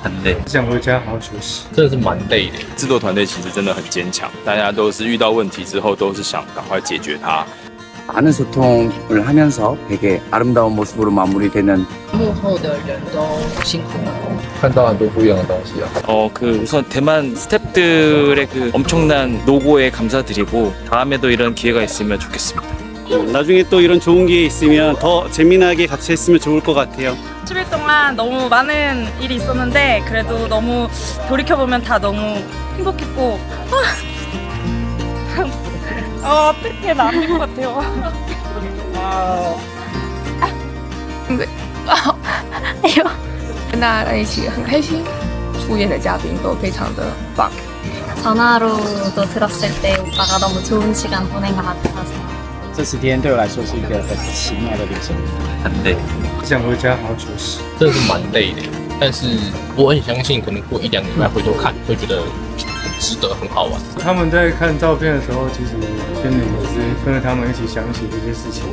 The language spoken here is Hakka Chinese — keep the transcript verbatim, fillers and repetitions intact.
很累，想回家好好休息。真的是蛮累的。制作团队其实真的很坚强，大家都是遇到问题之后都是想赶快解决它。 많은 소통을 하면서 되게 아름다운 모습으로 마무리되는 幕后的人都辛苦了。看到很多不一样的东西啊。 어, 그 우선 대만 스태프들의 그 엄청난 노고에 감사드리고 다음에도 이런 기회가 있으면 좋겠습니다. 나중에 또 이런 좋은 기회 있으면 더 재미나게 같이 했으면 좋을 것 같아요. 칠 일 동안 너무 많은 일이 있었는데 그래도 너무 돌이켜보면 다 너무 행복했고 아, 어, 어떻게 나안 될 것 같아요. 아, 跟大家在一起很开心，赴宴的嘉宾都非常的棒。 전화로도 들었을 때 오빠가 너무 좋은 시간 보낸 것 같아서 这十天对我来说是一个很奇妙的旅程。很累，想回家好好休息。真的是蛮累的，但是我很相信，可能过一两个礼拜回头看，会觉得很值得，很好玩。他们在看照片的时候，其实心里也是跟着他们一起想起这些事情。